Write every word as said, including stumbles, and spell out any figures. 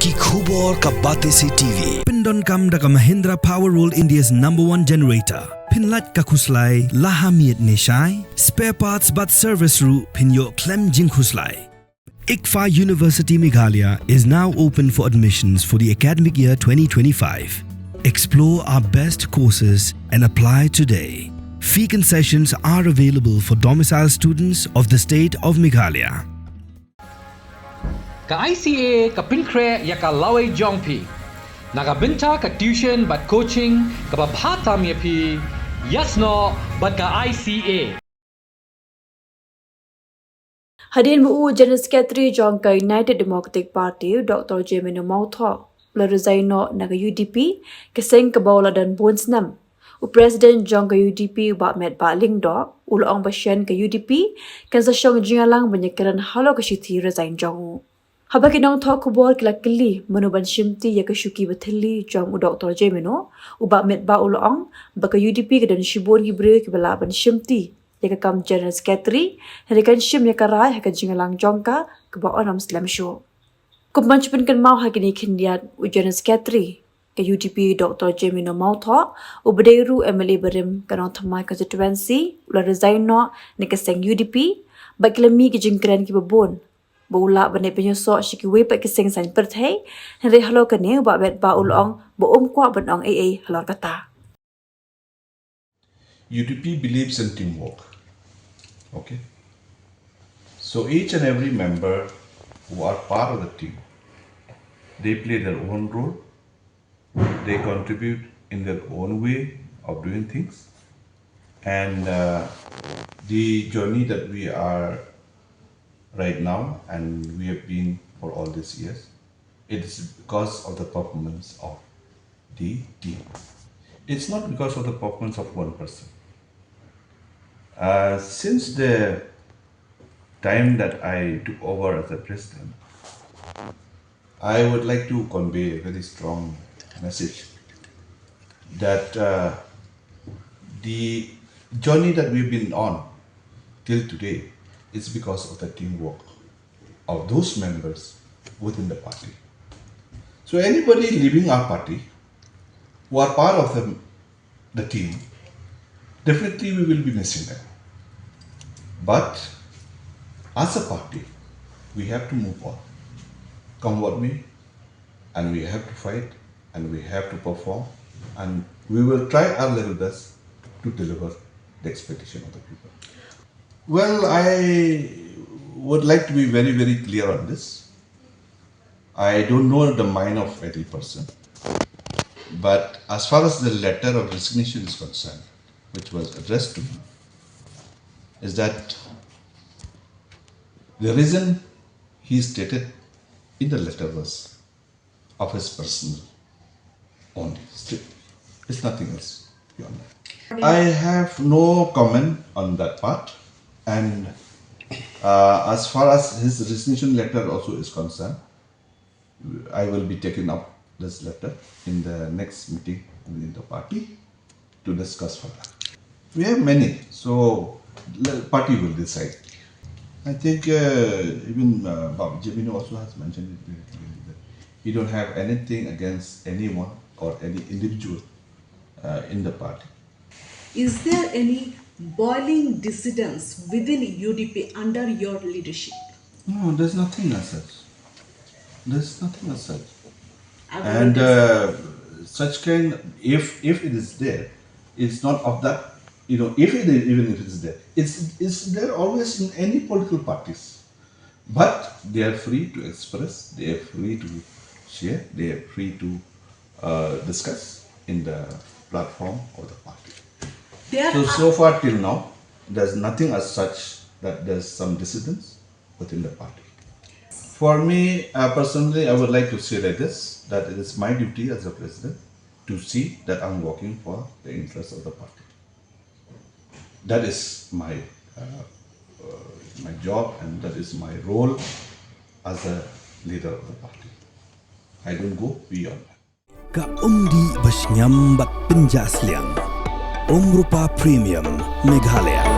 Ki khubor ka Batesi T V pyndonkam da ka Mahindra Power World, India's number one generator. Pynlait ka khuslai la ha miet ne shai. Spare parts bad service ruh phin ïoh khlem jingkhuslai. ICFAI University Meghalaya is now open for admissions for the academic year twenty twenty-five. Explore our best courses and apply today. Fee concessions are available for domicile students of the state of Meghalaya. Ka I C A ka pynkhreh ïa ka lawei jong phi na ka bynta ka tuition bad coaching kaba bha tam ïa phi. Ïasnoh bad ka I C A. Hadien ba u General Secretary jong ka United Democratic Party, Doctor Jemino Mawthoh, u la resign noh na ka U D P, ka seng kaba u la don bun snem, u President jong ka U D P, u Bah Metbah Lyngdoh, u la ong ba shen ka U D P kan sa shong jingïalang ban ïakren halor ka shithi resign jong u. Haba ki nongthoh khubor ki la kylli mano ban shimti ïa ka shuki ba thylli jong u Doctor Jemino, u Bah Metbah u la ong ba ka U D P ka don shibun ki briew kiba lah ban shimti ïa ka kam General Secretary, hynrei kan shim ïa ka rai ha ka jingïalang jong ka kaba yn ym slem shuh. Kum ban shu pynkynmaw ha kine ki khyndiat, u General Secretary ka U D P, Doctor Jemino Mawthoh, uba dei ruh M L A barim ka Nongthymmai constituency, u la resign noh na ka seng U D P bad ki la mih ki jingkren kiba bun ba u lah ban leit pynïasoh sha kiwei pat ki seng saiñ pyrthei. Hynrei halor kane, u Bah Metbah u la ong ba um kwah ban ong ei ei halor kata. U D P believes in teamwork. Okay. So each and every member who are part of the team, they play their own role, they contribute in their own way of doing things, and uh, the journey that we are right now and we have been for all these years, it is because of the performance of the team. It's not because of the performance of one person. Uh, since the time that I took over as a president, I would like to convey a very strong message that uh, the journey that we've been on till today is because of the teamwork of those members within the party. So anybody leaving our party who are part of the, the team, definitely we will be missing them. But as a party, we have to move on, come what may, and we have to fight, and we have to perform, and we will try our level best to deliver the expectation of the people. Well, I would like to be very, very clear on this. I don't know the mind of any person, but as far as the letter of resignation is concerned, which was addressed to me, is that the reason he stated in the letter was of his personal only, strictly. It's nothing else beyond that. I have no comment on that part. And uh, as far as his resignation letter also is concerned, I will be taking up this letter in the next meeting within the party to discuss further. We have many, so the party will decide. I think uh, even uh, Bab Jemino also has mentioned it very clearly that we don't have anything against anyone or any individual uh, in the party. Is there any boiling dissidence within U D P under your leadership? No, there's nothing as such. There's nothing as such. And uh, such kind, if if it is there, it's not of that. You know, if it is, even if it is there, it's it's there always in any political parties. But they are free to express, they are free to share, they are free to uh, discuss in the platform of the party. There so, are so far till now, there's nothing as such that there's some dissidence within the party. For me uh, personally, I would like to say like this, that it is my duty as a president to see that I'm working for the interests of the party. That is my uh, uh, my job and that is my role as a leader of the party. I don't go beyond that. Ka umdih ba shngiam bad pynjah sliang. Umrupa Premium Meghalaya.